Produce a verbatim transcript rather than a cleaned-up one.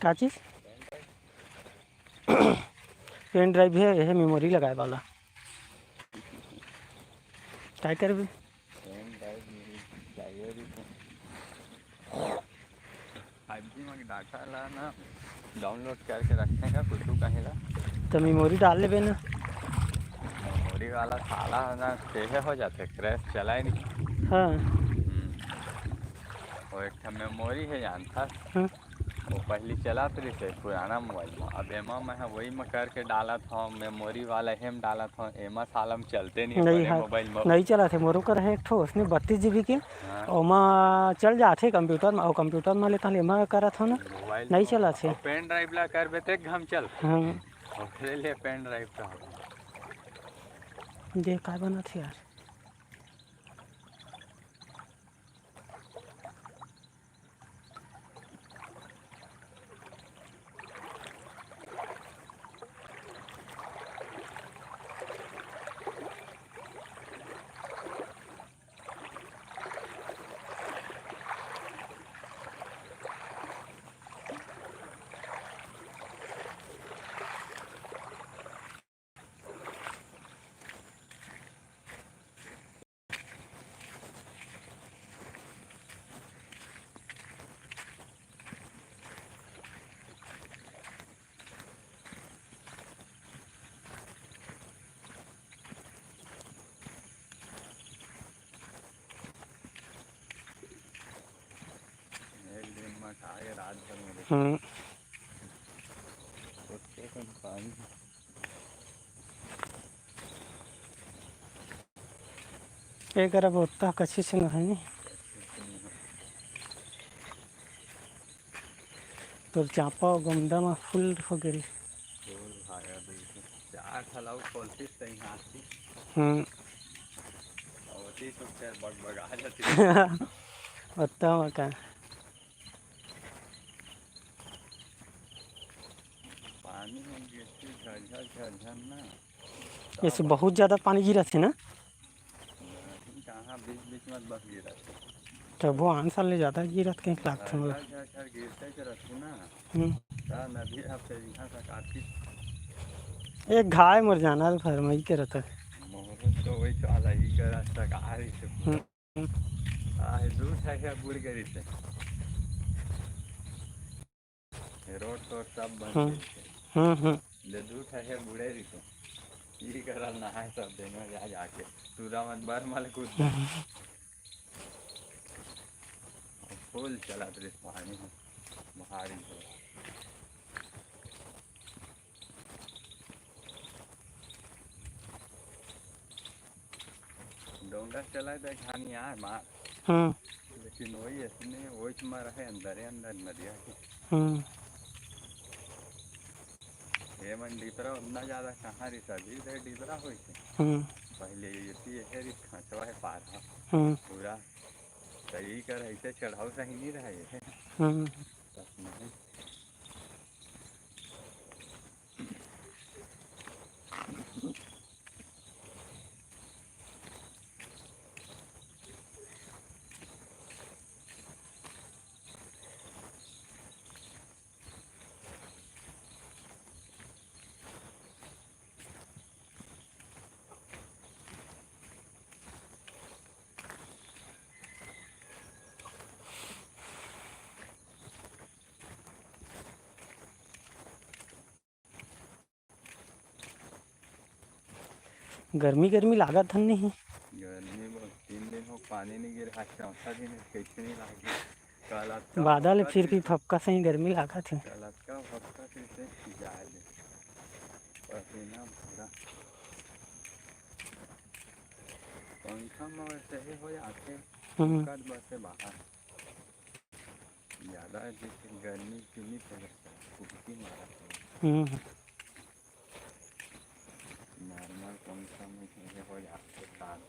का चीज? PAN drive हे, हे मेमोरी लगाए वाला। काय करबे? पेन ड्राइव मेरे चाहिए भी तो। फाइव जी में डाटा ला ना डाउनलोड करके रखने का कुछ कहेला। तो मेमोरी डाल लेबे ना। मेमोरी वाला साला ना तेहे हो जाते, क्रैश चलाए नहीं। हाँ। हम्म। वो एक ठो मेमोरी है जानता। हाँ। वो पहली चलत रहिसे पुराना मोबाइल में, अब एमा मैं ह वही में करके डालत हूँ, मेमोरी वाला हेम डालत हूँ, एमा साला में चलते नहीं नहीं अपने है, मोबाइल में। नहीं चलत हे। मोरो कर है एक ठो उसने बत्तीस जीबी के, हाँ। ओमा चल जाथे कंप्यूटर में, और कंप्यूटर में लेता एमा करत हूँ ना, मोबाइल नहीं में चलत हे। और पेन ड्राइव ला करबे ते हम चल। हाँ। ओकरे लिए पेन ड्राइव का हो। देख काय बनत हे यार। एक दिन में खा के रात भर में हम्म। उसके कौन पानी। ए करा बोता कच्ची से नहीं। तोर चापा गुमदा में फुल हो गई। फुल भागा बिल्कुल। चार ठलाऊ खोलती सही हाथ की। हम्म। और होती तो फिर बगबगा जाती। उत्तम का। पानी में गिरती झरझर झरझर ना। जैसे बहुत ज्यादा पानी गिरत हे ना। नहीं, कहाँ बीच बीच में बस गिरत हे। तभो आन साल ले ज्यादा गिरत कहीं लागथे मोला। झरझर झरझर गिरते के रखू ना। हम्म। ता नदी अब से यहाँ तक आती। एक घाय मोर जाना घर में ही करत हे। मोहरत तो वही चाला ही करत तक आ रही से। हम्म। आहे, दू ठा हे बुड़ गे रहिसे। रोड तो सब बन हम्म। गइसे। हम्म, हम्म। ले दू ठा हे बुड़े रहिसे। ई करल नहाए सब देंगा जा जाके। टूरा मन बर मल कूद। हम्म। फुल चलत रहिस पानी ह। भारी से। डोंगा चला त घानी आय मार। हम्म। लेकिन वही ऐसने, वही मा रहे अंदरे अंदर नदिया के। हम्म। ये मन डिबरा उतना ज्यादा कहाँ रिस, अभी तो डिबरा होइस हे। हम्म। पहले ये थी, ये रिस खचवा हे पार ह। हम्म। पूरा सही कर, ऐसे चढ़ाव सही नहीं रहा ये। हम्म। बस नहीं। गर्मी गर्मी लागत हन नहीं। गर्मी बहुत, तीन दिन हो पानी नहीं गिरा, आज चौथा दिन है, कैसे नहीं लागे। कल अतका बादल है, फपका फिर भी फपका सही गर्मी लागत है। कल अतका फपका फिर से जाए दे। पसीना पूरा। पंखा में वैसे ही हो जाते, हम्म। कट बसे बाहर। ज्यादा जैसे गर्मी की नहीं पड़े, कुर्ती मारा पड़े। हम्म। नॉर्मल पंखा में ये हो जाते काम।